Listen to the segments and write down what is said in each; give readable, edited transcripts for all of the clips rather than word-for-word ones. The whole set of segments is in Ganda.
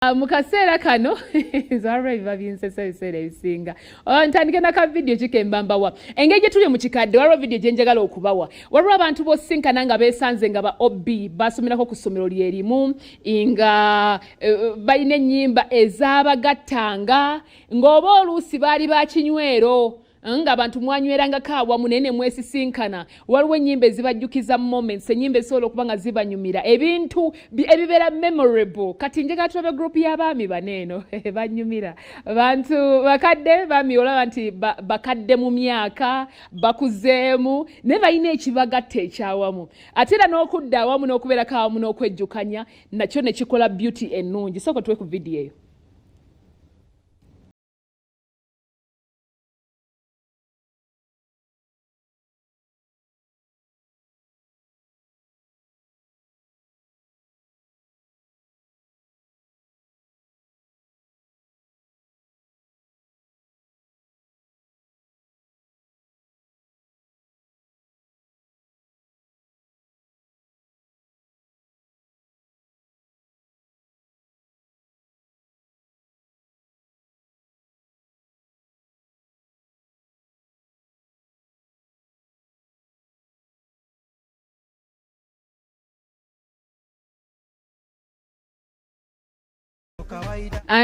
Mu kaseera kano nze biba binsesa ebiseera ebisinga. Ntandike naka vidiyo kikembambawa engeri gye tuli mu kikadde. Waliwo vidiyo gye njagala okubawa. Waliwo abantu b'osinkana nga beesanze nga ba ob basomerako ku ssomero lyerimu, nga balina ennyimba ezabagattanga, ng'oba oluusi baali bakinywero, ng'abantu mwanywerangako awamu, naye ne mwesisinkana. Waliwo ennyimba ezibajjukiza moments, ennyimba ezisobola okuba nga zibanyumira, ebintu ebibeera memorable. Kati njagala tulabe group y'abaami baneeno banyumira. Bantu bakadde, baami, olaba nti bakadde mu myaka, bakuzeemu, naye balina ekibagatta ekyawamu. Ate era n'okudda awamu n'okubeerako awamu n'okwejjukanya nakyo ne kikola beauty ennungi. Sooka tuwe ku vidiyo eyo.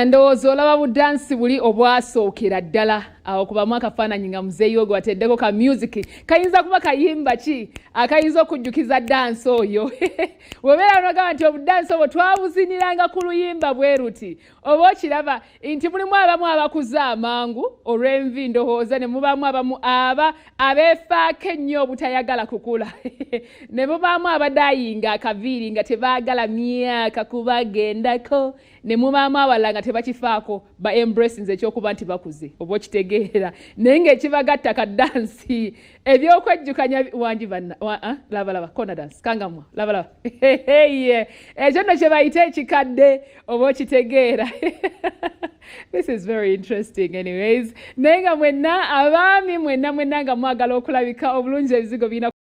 Ndowooza olaba budansi buli obwasookera ddala awo. Kubamu akafaananyi nga muzeeyi ogwo ateddeko ka music, kayinza kuba kayimba ki akayinza okujjukiza dansi oyo? Webeera nogamba nti obudansi obwo twabuziniranga ku luyimba bwe ruti. Oba okiraba nti mulimu abamu abakuze amangu olw'envi, ndowooza ne mubaamu abamu aba abeefaako ennyo obutayagala kukula, ne mubaamu abadayinga akaviiri nga tebaagala myaka kubagendako, ne mubaamu abalala nga tebakifaako, ba embracinze ekyokuba nti bakuze. Oba okitegeera, naye ng'ekibagatta ka dansi, ebyokwejjukanya wangi banna. Laba, laba kona dance kangamwa, laba, laba ekyo nno kye bayita ekikadde. Oba okitegeera. This is very interesting anyways. Naye nga mwenna abaami, mwenna mwenna nga mwagala okulabika obulungi, ebizigo birina.